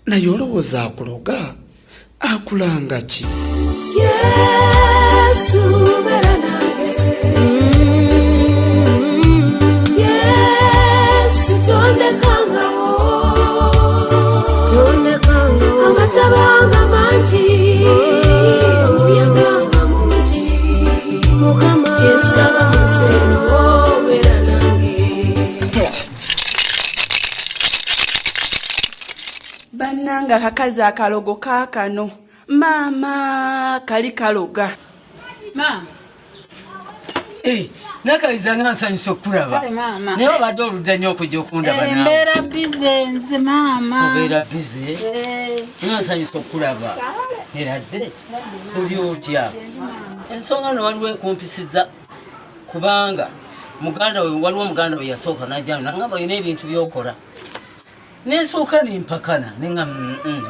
Naye olowooza akuloga akulanga ki? Yesu beera nange. Yesu tondekangawo. Tondekangawo. Amataba nga mangi, omuyaga nga mungi. Mukama kyensaba museno beera nange. Bannange akakazi akalogo kaakano maama kali kaloga. Maama. Eh, Nakayiza nga nsanyusa okukulaba. Kale maama. Naye obadde oludda nnyo okujja okundaba Eh, naawe. mbeera bize nze maama. Obeera bize. Eh, Nga nsanyusa okukulaba. Eradde. Oli otya? Ensonga no waliwo ekumpisizza kubanga muganda we waliwo muganda we yasooka najja nangamba olina ebintu by'okola. Nensooka nempakana nenga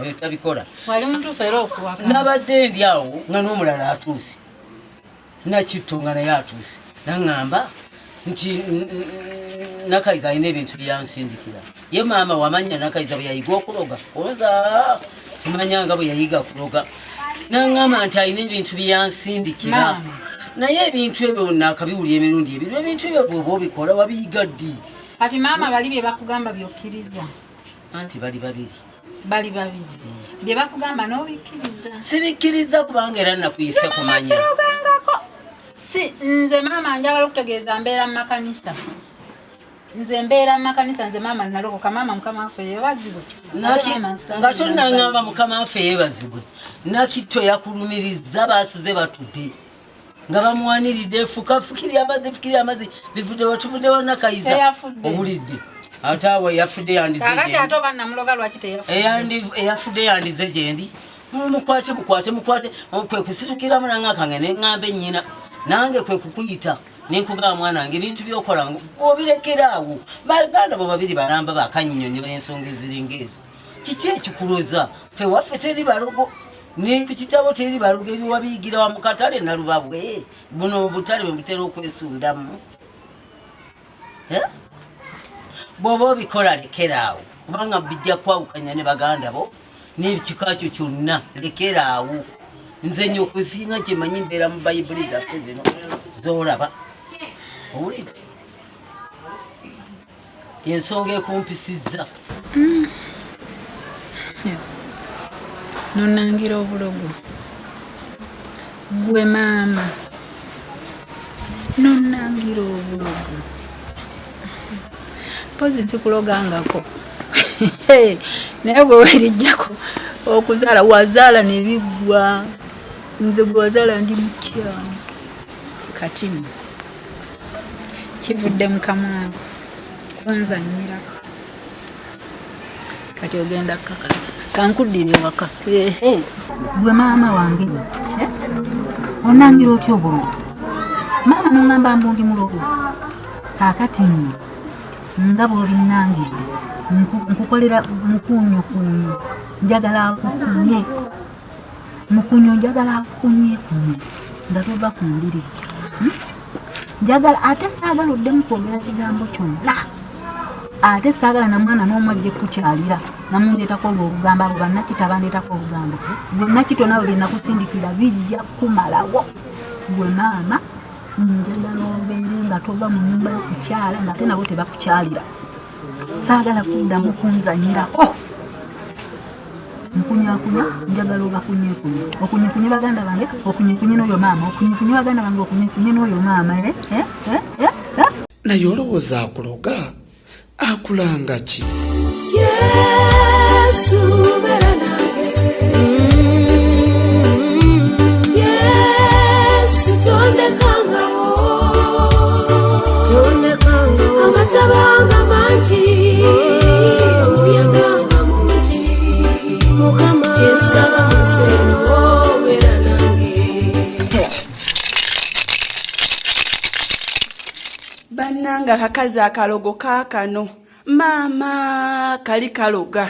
oyo tabikola. Wali mutuufu era okuwaka. Nabadde ndi awo nga n'omulala atuuse. Nakitto nga naye atuuse naŋŋamba nti Nakayiza alina ebintu byansindikira. Ye maama wamanya Nakayiza bwe yayiga okuloga? Onza simanya nga bwe yayiga kuloga. Naŋŋamba nti alina ebintu byansindikira. Naye ebintu ebyo nakabiwulira emirundi ebiri. Ebintu ebyo bw'oba obikola wabiyiga ddi? Kati maama bali bye bakugamba by'okkiriza? Anti bali babiri. Bali babiri. Bye bakugamba n'obikkiriza? Sibikkiriza kubanga era nakuyise kumanya. Si nze maama njagala okutegeeza mbeera mu makanisa. Nze mbeera mu makanisa, nze maama nalokoka, maama Mukama waffe yeebazibwe. Nga tonnangamba Mukama waffe yeebazibwe. Nakitto yakulumirizza baasuze batudde nga bamuwaniridde fuka fukiri amazzi fukiri amazzi bivudde watuvudde wa Nakayiza owulidde ate awo eyafudde yandize eyafudde yandize gyendi mukwate mukwate mukwate kwe kusitukiramu nange akange ne ŋŋamba ennyina nange kwe kukuyita ne nkugamba mwana wange ebintu by'okola obirekera awo. Baganda bo babiri balamba bakanyinyonnyola ensonga eziringa ezo. Kiki ekikuloza? Ffe waffe teri balogo ne ku kitabo teri balogo ebiwa biyigira wa mu katale Nalubabwe buno obutale bwe butera okwesundamu. Bw'oba obikola lekera awo kubanga bijja kwawukanya ne baganda bo n'ekika kyo kyonna lekera awo. Nze nnyo okusinga kye mmanyi mbeera mu Bayibuli zaffe zino z'olaba. Owulidde? Ensonga ekumpisizza. Nonangira obulogo. Gwe maama. Nonangira obulogo. Mpozi sikulogangako. Naye gwe werijjako okuzaala wazaala ne biggwa. Nze gwe wazaala ndi mukyamu. Kati nno kivudde mu kamwa kunzannyirako. Kati ogenda kukakasa. Kankuddire ewaka. Gwe maama wange. Onangira otya obulogo? Maama n'ongamba mbu ndi mulogo. Kaakati nno nga bw'obinnangidde nkukolera mukuunyukuunyu. Njagala akukunye. Mukunyu njagala akukunyekunye nga tova ku ndiri. Njagala ate saagala oddemu kwogera kigambo kyonna. Ate saagala na mwana n'omu ajje kukukyalira namundeetako olwo olugambo. Abo bannakita bandeetako olugambo. Gwe Nakito naawe bye nakusindikira bijja kukumalawo. Gwe maama njagala obeere nga tova mu nnyumba yo kukyala ng'ate nabo tebakukyalira. Saagala kuddamu kunzannyirako. Nkunyakunya njagala obakunyekunye. Okunyekunye baganda bange, okunyekunye n'oyo maama, okunyekunye baganda bange, okunyekunye n'oyo maama. Naye olowooza akuloga akulanga ki? Yesu beera nange. Yesu tondekangawo. Tondekangawo. Amataba nga mangi, omuyaga nga mungi. Mukama kyensaba museno beera nange. Bannange akakazi akalogo kaakano maama kali kaloga.